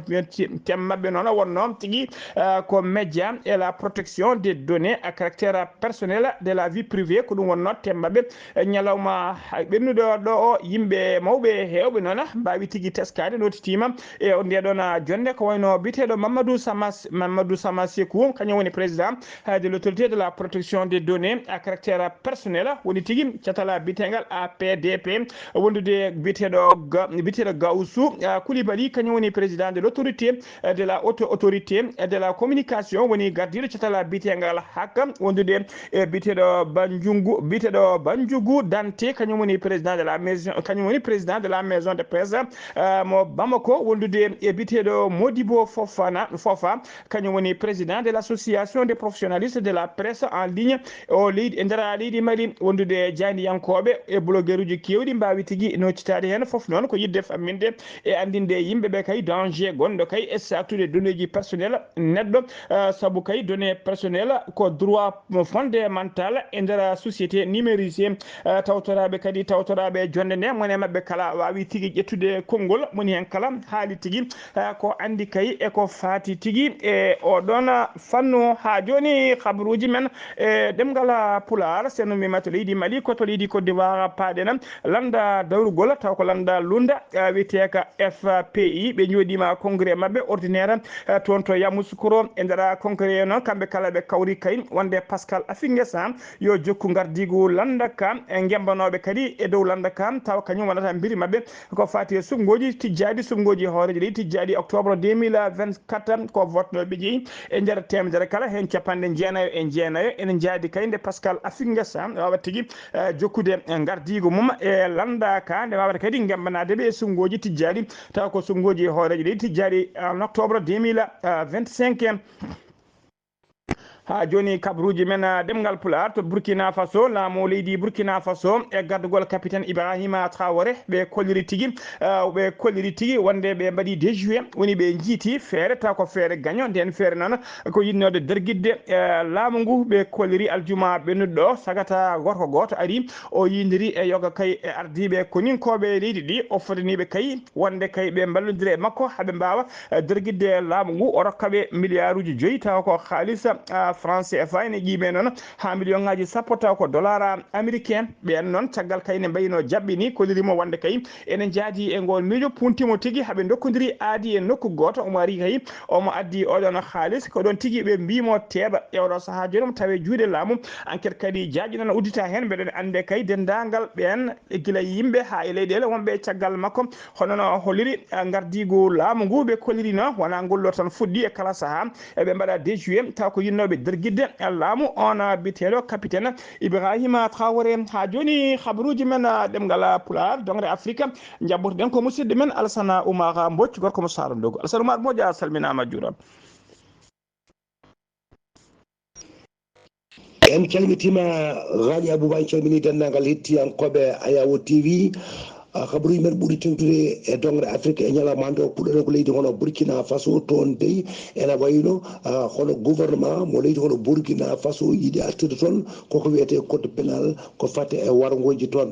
tem maɓɓe noon wonno tigi, eh, ko média et la protection des données à caractère personnel de la vie privée, ko ɗum wonno tem maɓɓe. Eh, ñalawma ɓennuɗo ɗo o, yimɓe mawɓe heewɓe noon mbaawi tigi teskaade, nootitiima e o nde ɗoon jonnde, ko wayno biyeteeɗo Mamadou Samas-, Mamadou Samasekou, kañum woni président, eh, de l'autorité de la protection des données à caractère personnel, woni tigi catal biyeteengal A P D P, wondude biyeteeɗo Ga-, biyeteeɗo Gawsu, eh, Koulibaly, kañum woni président de l'autorité, eh, de la haute autorité, eh, de la communication, woni gardiiɗo catal biyeteengal Hakka, wondude e biyeteeɗo Banjungu, biyeteeɗo Banjugu Dante, kañum woni président de la maison, kañum woni président de la maison de presse, eh, mo Bamako, wondude e biyeteeɗo Modibo Fofana, Fofa, kañum woni président de l'association des professionnalistes de la presse en ligne o leydi, e nder leydi Mali, wondude e jaayndiyankooɓe e blogueuruuji keewɗi mbaawi tigi nootitaade heen. Fof noon ko yiɗde famminde e anndinde yimɓe ɓe kay danger gonɗo kay e saaktude donneeji personnel neɗɗo, eh, sabu kay données personnel ko droit fondamental e nder société numérisée. Eh, tawtoraaɓe kadi, tawtoraaɓe jonnde nde, mone maɓɓe kala waawi tigi ƴettude konngol, moni heen kala haali tigi, eh, ko anndi kay e ko faati tigi e oɗon fannu. Haa jooni, habaruuji men e ɗemngal Pulaar, so en ummiima to leydi Mali, ko to leydi Côte d'Ivoire paaɗen, lannda dawrugol, taw ko lannda Lunda, eh, wiyeteeka F P I, ɓe njooɗiima congrès maɓɓe ordinaire, eh, toon to Yamoussoukro. E nder congrès noon, kamɓe kala ɓe kawri kay wonde Pascal Affi N'Guessan yo jokku ngardiigu lannda ka, e ngemmbanooɓe kadi e dow lannda ka, tawa kañum wonata mbiri maɓɓe ko faati e suɓngooji tijjaaɗi, suɓngooji hooreejo leydi tijjaaɗi octobre deux mille vingt-quatre, ko vote no ɓe jeyi e nder teemedere kala heen capanɗe jeenayo e jeenayo. Ene njaadi kay nde Pascal Affi N'Guessan waawa tigi, eh, jokkude ngardiigu mum e lannda ka, nde waawata kadi ngemmbanaade ɓe e suɓngooji tijjaaɗi, tawa ko suɓngooji hooreejo leydi tijjaaɗi en octobre deux mille vingt-cinq. Haa jooni, kabaruuji men, ah, ɗemngal Pulaar to Burkina Faso, laamu leydi Burkina Faso e gardugol capitaine Ibrahima Traoré, ɓe kolliri tigi, ah, ɓe kolliri tigi wonde ɓe mbaɗi déjoué, woni ɓe njiiti feere, taw ko feere gaño. Ndeen feere noon ko yiɗnoode dargitde, eh, laamu ngu. Ɓe kolliri aljuma ɓennuɗo ɗo, sagata gorko gooto ari, o yindiri e yoga kay e ardiiɓe koninkooɓe leydi ndi, o fotaniiɓe kay wonde kay ɓe mballondira e makko haa ɓe mbaawa, eh, dargitde laamu ngu, o rokka ɓe miliyaaruuji joyi, tawa ko haalis, ah, franc C F A ene qiimee noon haa miliyoŋaaji sappo taw ko dollar américain. Ɓeen noon, caggal kay ne mbayno jaɓɓini, kolliri mo wonde kay ene njaadi e ngoon miijo, punti mo tigi haa ɓe ndokkodiri aadi e nokku gooto. Omo ari kay, omo addi oɗon haalis, ko ɗoon tigi ɓe mbii mo teeɓa. E oɗo sahaa jooni omo tawee juuɗe laamu. Enquête kadi jaaƴi noon uddita heen, mbeɗen annde kay denndaangal ɓeen, gila e yimɓe haa e leyɗeele wonɓe caggal makko. Hono no holliri, eh, ngardiigu laamu ngu ɓe kollirino, wonaa ngol ɗo tan fuɗɗi e kala sahaa. Eɓe mbaɗa deux juillet, taw ko yinnooɓe dergidde laamu on, eh, biyeteeɗo capitaine Ibrahima Traoré. Haa jooni, habaruuji men, eh, ɗemngal Pulaar, doŋre Afrika, njaɓɓotoɗen ko musidɗo men Alsana Oumar Mbodj, gorko mo Saara Ndogo. Alsana Oumar Mbodj, a salminaama, a juuraama. En calmitiima, Rani Abouba, en calminii denndaangal hettiyankooɓe Ayawo T V. Ah, kabaruuji men ɓuri tewtude e doŋre Afrik e ñalawma hannde o, puɗɗoɗen ko leydi hono Burkina Faso. Toon dey ena wayno, ah, hono gouvernement mo leydi hono Burkina Faso yiɗi artirde toon koko wiyetee code pénal, ko fate e warngooji toon.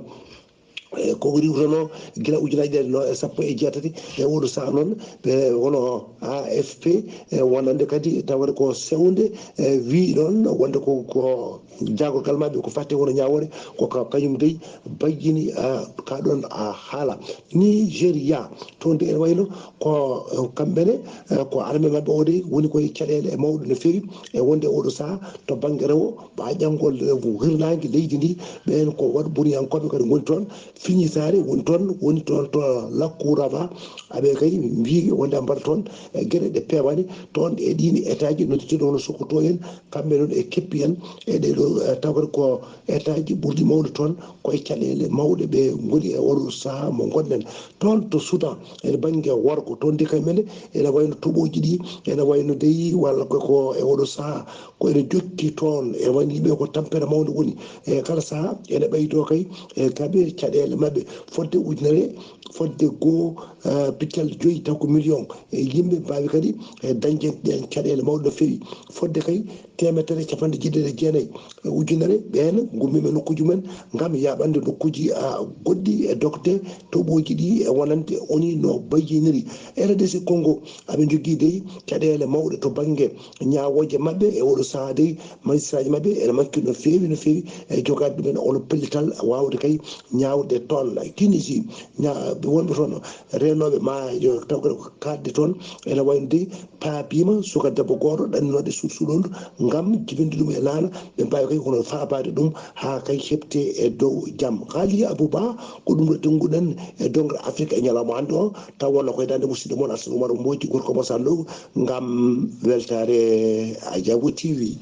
E ko riwtono gila ujunaaji ɗiɗi no e sappo e jeetati. E oɗo saha noon, ɓe wono A F P, e wonande kadi tawata ko sewnde, e wii ɗoon wonde ko, ko jaagorgal maɓɓe ko fate wono ñaawoore, ko ka-, kañum dey bayyini, a, ka ɗoon, a, haala. Nigeria, toon de ene wayno ko, e, kamɓe ne, e, ko armée maɓɓe o dey woni koye caɗeele mawɗe no feewi, e wonde oɗo saha to bannge rewo, ɓaaƴangol, e, hirnaange leydi ndi, ɓeen ko waɗ boniyankooɓe kadi ngoni toon, fiñitaare woni toon, woni toon to Lakuraba. Aɓe kay mbii wonde a mbaɗa toon, e, geɗe ɗe peewaani toon e ɗiin etaaji noddirteeɗo hono Sokoto en, kamɓe noon e keppi en e ɗee ɗoo, e, tawata ko etaaji ɓurɗi mawɗo toon, koye caɗeele mawɗe ɓe ngoni e oɗo saha mo ngonɗen. Toon to Soudan, e bannge worgo, toon de kamɓe ne, ene wayno toɓooji ɗi, ene wayno dey, walla ko, ko e oɗo saha, ko ene jokki toon, ene wayno yimɓe ko tampere mawnde woni. E kala saha, ene ɓeydo kay, e kaɓe caɗeele maɓɓe. Fodde ujunere, fodde goo, eh, piccal joyi taw ko million. E yimɓe mbaawi kadi, e dañde ɗeen caɗeele mawɗe no feewi. Fodde kay, teemedere e capanɗe jeeɗiɗi e jeenayi ujunere ɓeen ngummiima nokkuuji mumen ngam yaaɓande nokkuuji, a, goɗɗi e dokde toɓooji ɗi e wonande oni no bayyiniri. R D C Congo, aɓe njogii dey caɗeele mawɗe to bannge ñaawooje maɓɓe. E oɗo sahaa dey, majistaraaji maɓɓe ene manki no feewi, no feewi, e jogaade ɗumen ono pellital waawde kay ñaawde toon. Tunisie, ña-, wonɓe toon reenooɓe ma yo taw ko kaɗɗe toon, ene wayno dey paabiima suka debbo gooto ɗannooɗo suuɗ suuɗondu ngam jibinde ɗum e laana, ɓe mbaawi kay kono faabaade ɗum haa kay heɓte e dow jam. Haali Abouba, ko ɗum ɗo tennguɗen e doŋre Afrik e ñalawma hannde o, taw wonno koye daande musidɗo mon Alsan Oumar Mbodji, gorko mo Sandogo, ngam weltaare Ajabu T V.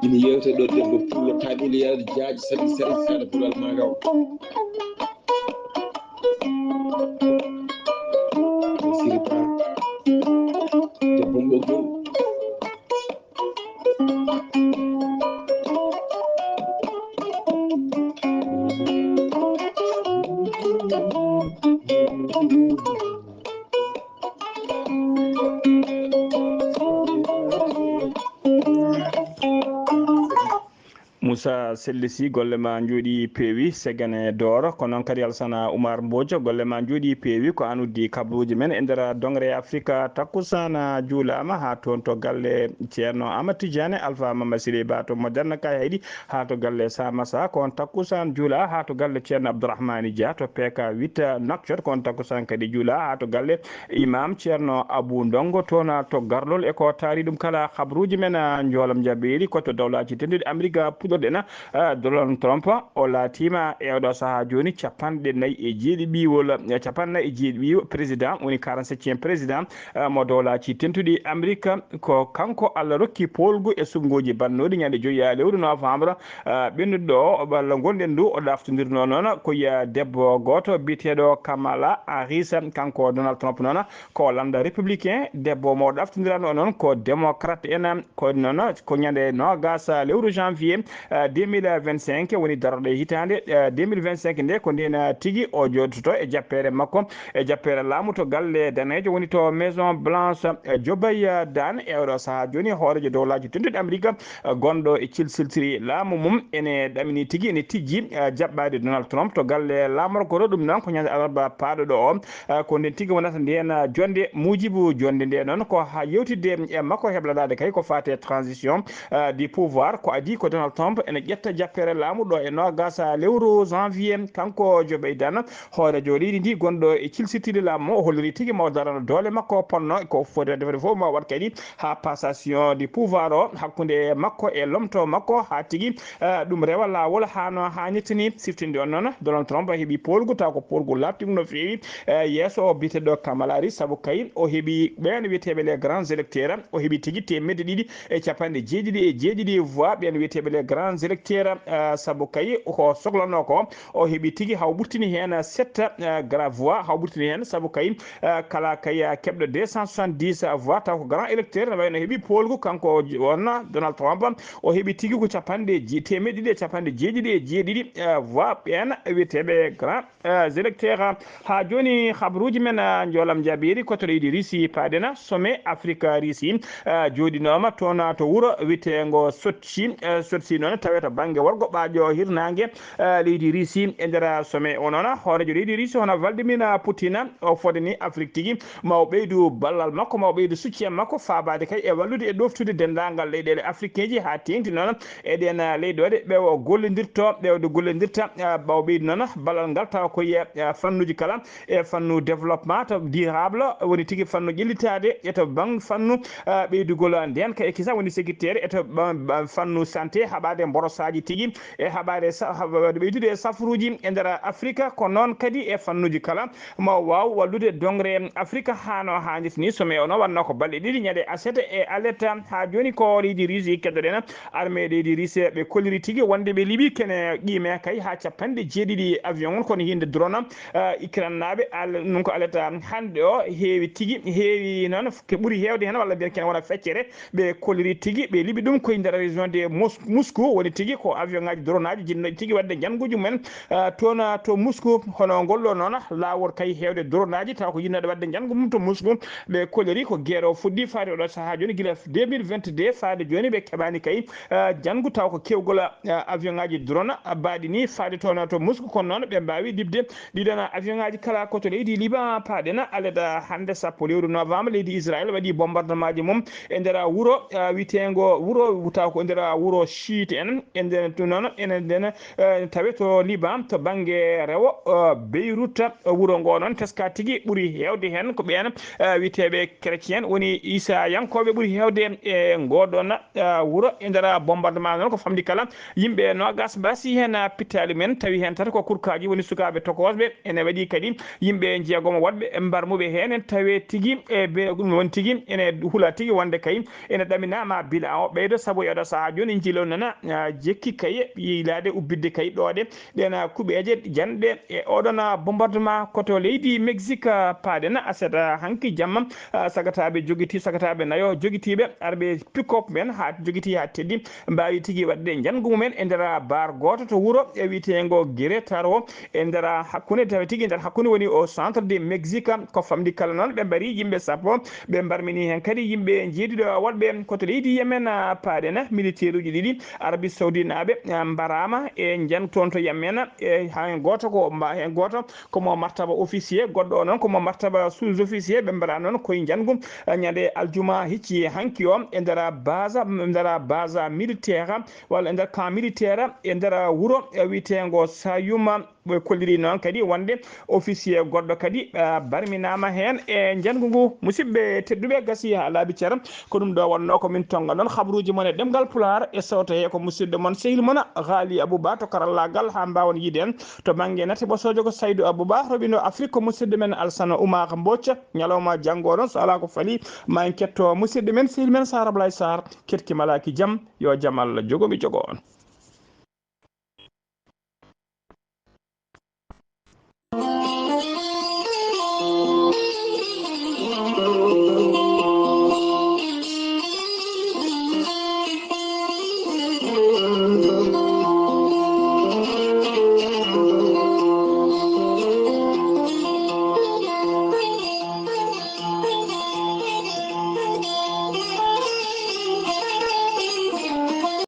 Ina yewte ɗo debbo pullo kaɓili yaade jaaji saɗi saɗi saɗa puɗal magaw. Siripa debbo ɓoggol. Moussa Selli Sy, golle ma njooɗi peewi, Segene Doro, ko noon kadi Alsana Oumar Mbodj, golle ma njooɗi peewi, ko an uddi kabaruuji men e nder doŋre Afrika. Takkusaan juulaama haa toon to galle Ceerno Amadou Tidiane, Alpha Mama Siré Ba to Moderne Kayhayɗi, haa to galle Samassa, ko on takkusaan juula haa to galle Ceerno Abdourahmani Dia to P K huit Nouakchott, ko on takkusaan kadi juula haa to galle Imam Ceerno Abou Ndongo toon to Garlol. E ko taari ɗum kala, habaruuji men, ah, njoolam jabeeli ko to Dawlaaji Tedduɗi Amerik puɗɗorɗen, ah, Donald Trump, o laatiima e oɗo sahaa jooni capanɗe nayi e jeeɗiɗiwol, eh, capanɗe nayi e jeeɗiɗiwo président, woni quarante-septième président, eh, mo Dawlaaji Tedduɗi Amerik. Ko kanko Allah rokki poolgu e suɓngooji bannooɗi ñande joyi lewru novembre, eh, ɓennuɗo o, walla ngonɗen ndu, o ɗaftondirnoo noon ko, eh, debbo gooto biyeteeɗo Kamala Harris. Kanko Donald Trump noon ko lannda républicain, debbo mo ɗaftondirano noon ko démocrate en, ko noon ko ñande noogas lewru janvier, eh, deux mille vingt-cinq, woni darorɗe hitaande, eh, deux mille vingt-cinq nde, ko ndeen, eh, tigi o jooɗoto e jappeere makko, e jappeere laamu to galle daneejo, woni to Maison Blanche. Eh, Joe Biden e oɗo sahaa jooni, hooreejo dowlaaji dentuɗi Amerika, eh, gonɗo e cilsiltiri laamu mum, ene ɗamini tigi, ene tijji, eh, jaɓɓaade Donald Trump to galle laamorgo to. Ɗum noon ko ñande alarba paaɗo ɗo o, eh, ko ndeen tigi wonata ndeen, eh, jonnde. Muujibu jonnde nde noon ko haa yewtidde e makko heblanaade kay ko faati e transition, eh, du pouvoir. Ko adii ko Donald Trump ene ƴetta jappeere laamu ɗo e noogas lewru janvier. Kanko Joe Biden, hooreejo leydi ndi gonɗo e cilsitiri laamu, o holliri tigi ma o darano doole makko ponno ko foti waɗde, foti fof ma o waɗ kadi haa passation du pouvoir o hakkunde makko e lomto makko, haa tigi, eh, ɗum rewa laawol haa no haanirta ni. Siftinde on noon, Donald Trump heɓi poolgu, taw ko poolgu laaɓtingu no feewi, eh, yeeso o biyeteeɗo Kamala Harris, sabu kay o heɓi ɓeen wiyeteeɓe les grands électeurs, o heɓi tigi teemedde ɗiɗi e capanɗe jeeɗiɗi e jeeɗiɗi voix, ɓeen wiyeteeɓe les grands électeurs, eh, sabu kay ko soklanoo ko, o heɓi tigi haw ɓurtini heen sept, eh, grand voix, haw ɓurtini heen, sabu kay, eh, kala kay, eh, keɓɗo deux cent soixante-dix voix, taw ko grand électeur, ne wayno heɓi poolgu, kanko o j-, wonna Donald Trump, o heɓi tigi ko capanɗe je-, teemedde ɗiɗi e capanɗe jeeɗiɗi e jeeɗiɗi, eh, voix, ɓeen wiyeteeɓe grand, eh, électeur. Haa jooni, habruuji men, eh, njoolam jaabiiri ko to leydi Russie, paaɗen sommet Afrique Russie, eh, jooɗinooma toon to wuro wiyeteengo Sochi. Eh, Sochi noon tawee to bannge worgo ɓaajo hirnaange, eh, leydi Russie. E nder sommet o noon, hooreejo leydi Russie hono Vladimir Putin, o fodani Afrique tigi ma o ɓeydu ballal makko, ma o ɓeydu soutien makko, faabaade kay e wallude e ɗoftude denndaangal leyɗeele afrikeeji haa teeŋti noon e ɗeen, eh, leyɗeele ɓe o gollondirto, ɓe o gollondirta, eh, ma o ɓeydu noon ballal ngal tawa ko e, eh, fannuuji kala, e fannu développement to durable, woni tigi fannu ƴellitaade, e to bang-, fannu, eh, ɓeydugol ndeenka e kisa, woni sécurité, e to ba-, ba-, fannu santé, haɓaade mborosaaji tigi, e haɓaade sa-, haɓaade ɓeydude e safruuji e nder Afrika, ko noon kadi e fannuuji kala, ma o waaw wallude dongre Afrika haa no haanirta ni. Sommet o noon waɗnoo ko balɗe ɗiɗi, ñande aset e alet. Haa jooni ko leydi Russie keddoɗen, armée leydi Russie ɓe kolliri tigi wonde ɓe liɓi kene qiime kay haa capanɗe jeeɗiɗi avion, kono hinde drone, eh, Ukraine naaɓe, al-, ɗum ko alet hannde o heewi tigi, heewi noon ko ɓuri heewde heen, walla mbiyen kene wona feccere, ɓe kolliri tigi, ɓe liɓi ɗum koye nder région de Mos-, Moscou, woni tigi ko avion ngaji, drone aji jinnoɗi tigi waɗde njannguuji mumen, eh, toon, eh, to Moscou. Hono ngol ɗo noon laawol kay heewde drone aji, taw ko yinnooɗo waɗde njanngu mum to Moscou, ɓe kolliri ko guerre o fuɗɗi faade oɗo sahaa jooni, gila deux mille vingt-deux faade jooni ɓe keɓaani kay, eh, njanngu, taw ko keewgol, eh, avion ngaji drone, eh, baaɗi ni faade toon to Moscou, kono noon ɓe mbaawi liɓde ɗiɗon avion ngaji kala ko to leydi Liban paaɗen. Alet hannde sappo lewru novembre, leydi Israël waɗi bombardement ji mum e nder wuro, eh, wiyeteengo wuro, taw ko e nder wuro chiite en, e nder tun noon, enen nden, eh, tawe to Liban, to bannge rewo, eh, Beyrouth. Wuro ngo noon teska tigi ɓuri heewde heen ko ɓeen, eh, wiyeteeɓe chrétien, woni Isayankooɓe ɓuri heewde e ngoo ɗoon, eh, wuro. E nder bombardement noon ko famɗi kala yimɓe noogas mbasi heen, eh, pittaali men, tawi heen tata ko kurkaaji, woni sukaaɓe tokosɓe. Ene waɗi kadi yimɓe jeegomo woɗɓe mbarmuɓe heen, en tawe tigi e be-, ɗum woni tigi ene hula tigi wonde kay ene ɗaminaama bila o ɓeydo, sabu e oɗo sahaa jooni njiloo nana, ah, jekki kay yiilaade ubbitde kay ɗooɗe ɗen, ah, kuɓeeje janɗe e oɗon, ah, bombardement ko to leydi Mexique, ah, paaɗen aset, ah, hanki jamma, ah, sagataaɓe jogiti, sagataaɓe nayo jogitiiɓe arɓe pick-up men haa jogiti haa teddi, mbaawi tigi waɗde njanngu mumen e nder baar gooto to wuro e wiyeteengo Guerretaro e nder hakkunde, tawi tigi nder hakkunde woni o centre de Mexique. Ko famɗi kala noon ɓe mbari yimɓe sappo, ɓe mbarmini heen kadi yimɓe jeeɗiɗo woɗɓe ko to leydi Yemen, ah, paaɗen militaire uji ɗiɗi Arabie Saoudite naaɓe, ah, mbaraama e njanngu toon to Yemen. E haa heen gooto ko mba-, heen gooto ko mo martaba officier, goɗɗo o noon ko mo martaba sous-officier. Ɓe mbaɗa noon koye njanngu, eh, ñande aljuma hicci hanki o e nder base, nder base militaire walla e nder camp militaire e nder wuro, eh, wiyeteengo Sayuma. Ɓe kolliri noon kadi wonde officier goɗɗo kadi, eh, barminaama heen e njanngu ngu. Musidɓe tedduɓe, gasi haa laabi cer. Ko ɗum ɗo wonnoo ko min tonnga noon habruuji mon e ɗemngal Pulaar e sawto he ko musidɗo mon, sehil mon Ghali Abouba to karallaagal haa mbaawon yiide en. To bannge nate ɓosoojo ko Saydou Abouba, roɓino Afrique ko musidɗo men Alsana Oumar Mbodj. Ñalawma janngo noon, so alaa ko fali, ma en ketto musidɗo men, sehil men Sara Ablaye Sarr. Keɗki malaaki jam, yo jam Allah jogo mi jogo on.